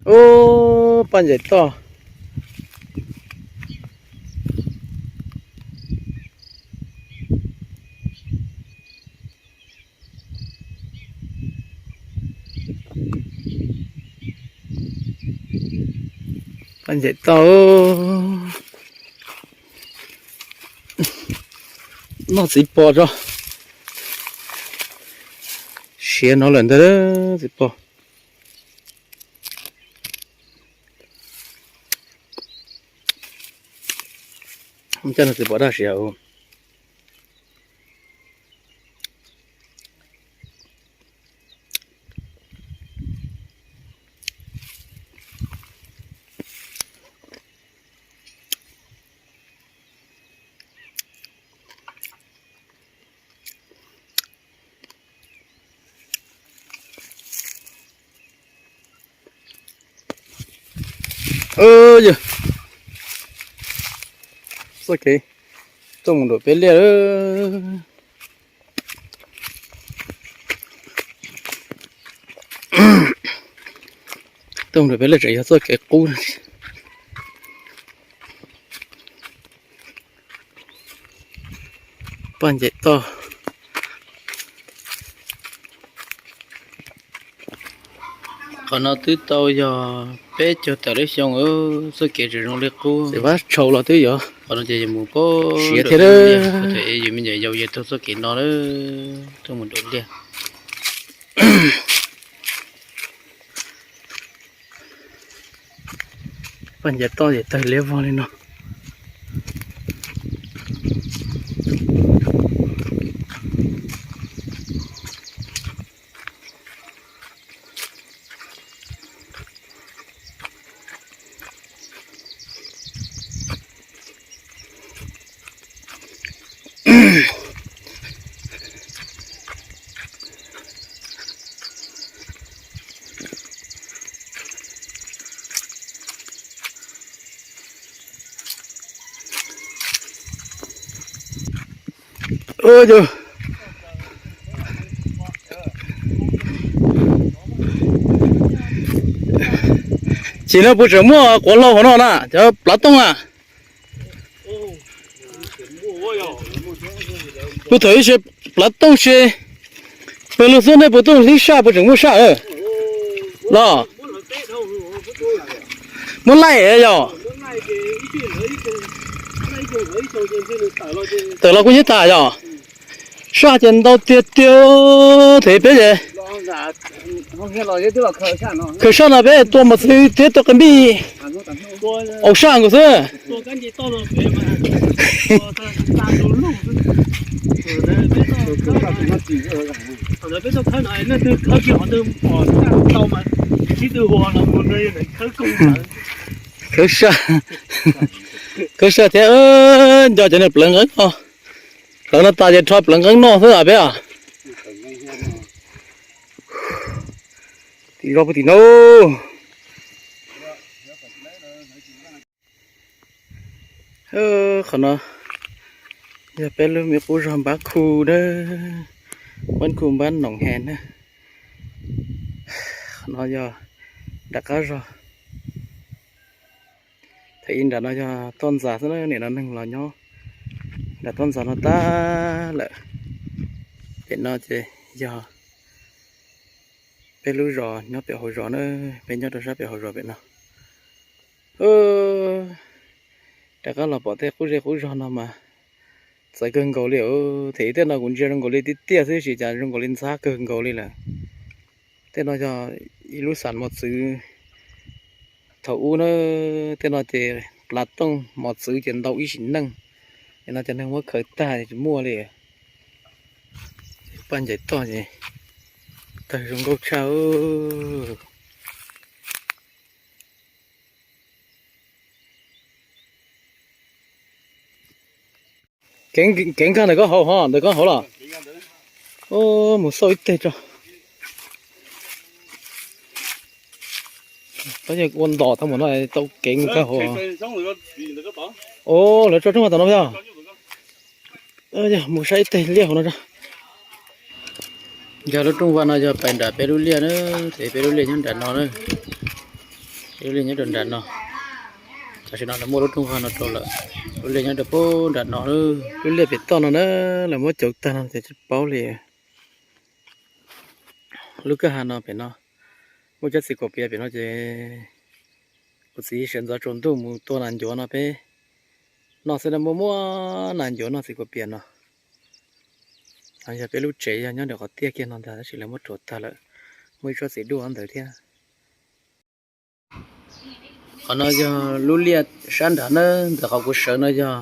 Ub, paj ncaim toj. Paj ncaim toj. Noj txiv pos tso. Siav no lawm ntag txiv pos. Coj no txiv pos daj siav. Yog txoj kev tuaj mus nram peb liaj. Tuaj mus nram peb liaj tseem yog txoj kev qub. Paj ncaim toj. Qhov no twb tau yog peb caug tawm lub xyoo, txoj kev tseem zoo li qub. Txiv Vab Tshau los twb yog qhov no ces yus mus pab siav thiab. Yus me nyuam yaus yog taug txoj kev no, tuaj mus nram liaj. Paj ncaim toj ces tawg liab vog li no. Ces no puas tseem muaj quav hlau hauv no na, cov plav tooj na? Kuv thaum ib se plav tooj se, pawg lug xwb nej puas tuaj hlib saj, puas tseem muaj saj los? Muab laij yog? Tawm los kuj yeej tas yog? Saj ces ntau tiag tiag. Them peb ces khaws saj no peb tua mos txwv thiab tua qe npij, au saj nkaus xwb. Khawb saj, khawb saj thiab, nco cov niag plawv nqeeb no. Plawv no tas ces rho plawv nqeeb noj xwb peb. Tim zos puag tim no. Qhov no yog peb lub me qub zos Npab Khu na, Npab Khu Npab Noom He na. Qhov no yog nram qab zos. Thaum ub nram no yog toj ntxas xwb na, nim no neeg los nyob nram toj ntxas no tag lawm. Pem no ces yog peb lub zos nyob pem hauv zos na, peb nyob rau sab pem hauv zos pem no. Rov qab los pom tej qub zej qub zog no mas txawv kawg nkaus li. Them tej no kuv ntsia zoo nkaus li tiaj tiaj xwb, tab sis cas zoo nkaus li ntxhab kawg nkaus li lawm. Tej no yog ib lub xam mos txwv thaum ub na. Tej no ces plav tooj mos txwv ces ntau ib sim neej, es no cov neeg muab khaws tag tsis muaj li. Paj ncaim toj ces tawg zoo nkauj tshaj. Kev nkag ntawm koj hauv ho, ntawm koj hauv los? Mus xauj ib teg tso. Tab sis ua ntom tau mus no tau kev nkag hauv. Lawv tso rooj vag tom no yog? Mus saib ib teg liaj hauv no tso. Yog lub rooj vag no yog pais nram peb lub liaj na, ces peb lub liaj nyob nram no na. Lub liaj nyob rau nram no, tam sim no lawv muab lub rooj vag no rau lawm. Lub liaj nyob rau pem nram no, lub liaj pem toj no na, lawv muab cauv tag no ces tsis paub li. Lub kwj ha no pem no muaj tsob txiv kaum pias pem no ces kuv txiv sawv ntxov tsaus ntuj mus tua nas ncuav no peb noj xwb na, muaj muaj nas ncuav noj txiv kaum pias no. Yog peb lub tsev yog nyob ntawm qhov tiaj kiag no ntag tab sis lawv muab rhuav tag lawm, muaj ib tsob txiv duaj ntawd thiab. Qhov no yog lub liaj sab nrad na, ntawm qhov kuv sawv no yog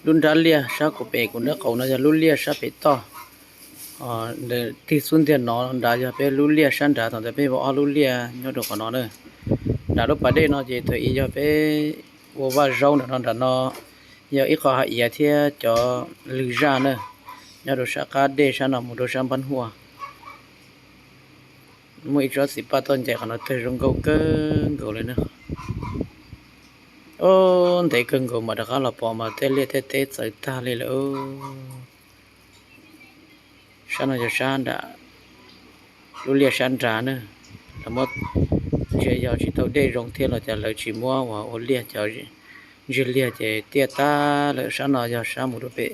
lub nrab liaj sab kuv pem kuv nrab qaum no yog lub liaj sab pem toj. Tig xub ntiag no nrad yog peb lub liaj sab nrad, thaum ntawd peb ua ob lub liaj nyob rau qhov no na. Nram lub pas dej no ces thaum i yog peb ua vaj zaub nram no, nram no yog ib qho hav iav thiab cov lwg zaj na, nyob rau sab qab dej sab no mus rau sab npab huaj. Muaj ib tsob txiv paj toj ncaim qhov no tawg zoo nkauj kawg nkaus li na. Ob, ntev kawg nkaus mas rov qab los pom mas tej liaj tej teb txawv tag li lawm. Sab no yog sab nram, lub liaj sab nrad na. Lawv muab, ntshe yog tsis tau dej zoo thiab los cas lawv tsis muab ua, ua liaj, cov ntsig liaj ces tiaj tag lawm. Sab no yog sab mus rau pem,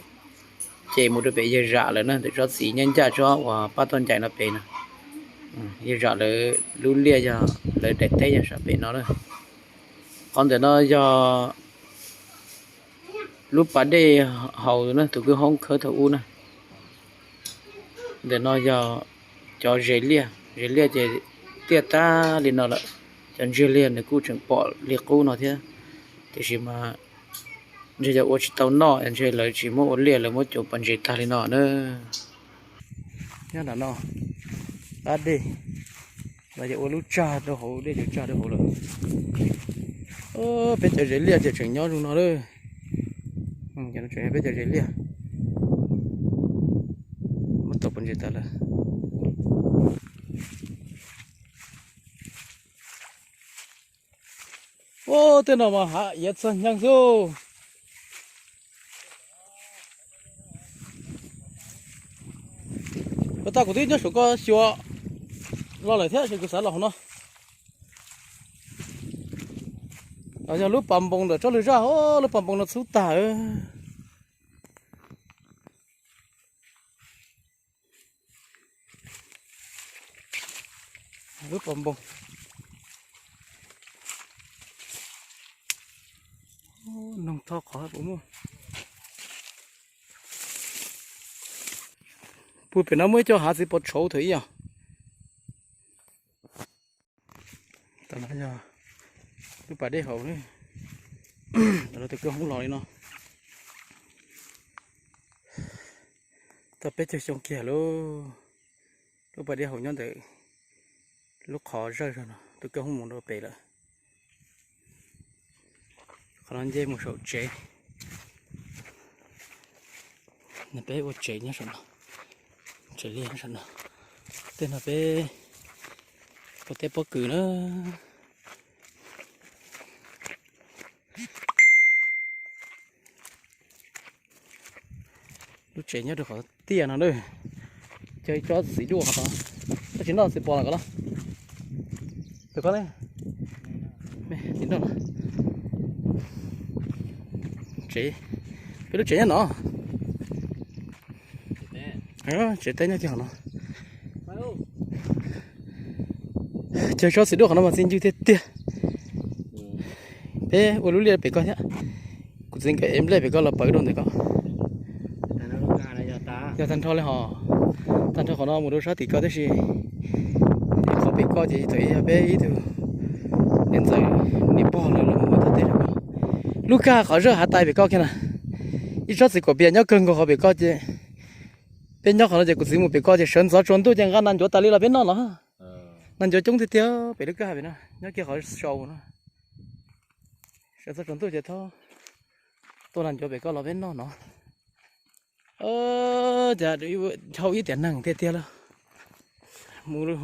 ces mus rau pem yawg zam lawm na, ntawm tsob txiv nyob ncaj tsob uas paj toj ncaim no pem no. Yawg zam lawv lub liaj yog lawv daim teb yog sab pem no na. Qhov ntawm no yog lub pas dej haus na, tus kwj hoob khawb thaum ub na. Ntawm no yog cov zes liaj, zes liaj ces tiaj tag li no lawm. Cov ntsig liaj nws kuj tseem pom li qub no thiab, tiam sis mas ntshe yog ua tsis tau noj, ntshe lawv tsis muab ua liaj, lawv muab cauv pas ntses tag li no na. Nyob nram no, qab dej, lawv yuav ua lub tsag rau hauv, dej yuav tsag rau hauv lawm. Peb cov zes liaj ces tseem nyob zoo no lawm. Peb cov zes liaj muab tau pas ntses tas lawm. Ua tej no mas hav iav txog nyeeg xwb. Puas tas kuv twb nyob saum ko xyuas los lawm thiab es kuv xav los hauv no. Los yog lub pas npoos ntawm tsob lwg zaj, lub pas npoos no txhub tag. Lub pas npoos. Noog tho qhov puas muaj. Puag pem no muaj ib co hav txiv pos tshauv thaum ib yom. Tam no yog lub pas dej hauv, tam no tus kwj hoob los li no. Tau peb caug xyoo kiag lauj. Lub pas dej hauv nyob ntawm lub qhov zawj zog no, tus kwj hoob mus rau pem lawm. Qhov no nce mus saum tsev. No peb ua tsev nyob saum no, tsev liaj nyob saum no. Tej no peb ua teb pob kws na. Lub tsev nyob rau qhov tiaj no na. Cog ib tsob txiv duaj qhov no, koj tsis noj txiv pos los ko los. Tus ko ne, txiv noj los. Tsev, peb lub tsev nyob no. Tsev teb nyob kiag qhov no. Cog tsob txiv duaj qhov no mas txi ncw tiag tiag. Peb ua lub liaj pem ko thiab. Kuv txiv nkawd ev nplej pem ko los pawv rau ntawm ko. Yog tag nrho li hos. Tag nrho qhov no mus rau sab tim ko tib si. Qhov pem ko ces thaum ub yog peb ib tug niam ntxawm niam pog lawv los ua tau teb rau ko. Lub kag qhov zawj hav tais pem ko kiag na. Ib tsob txiv kaum pias nyob kawg nkaus qhov pem ko ces peb nyob qhov no ces kuv txiv mus pem ko ces sawv ntxov tsaus ntuj ces nqa nas ncuav tas li los peb noj no. Nas ncuav coob tiag tiag pem lub kag pem no, nyob kiag qhov sau no. Sawv ntxov tsaus ntuj ces thov tua nas ncuav pem ko los peb noj no. Cas dhau ib tiam neeg tiag tiag lauj. Mus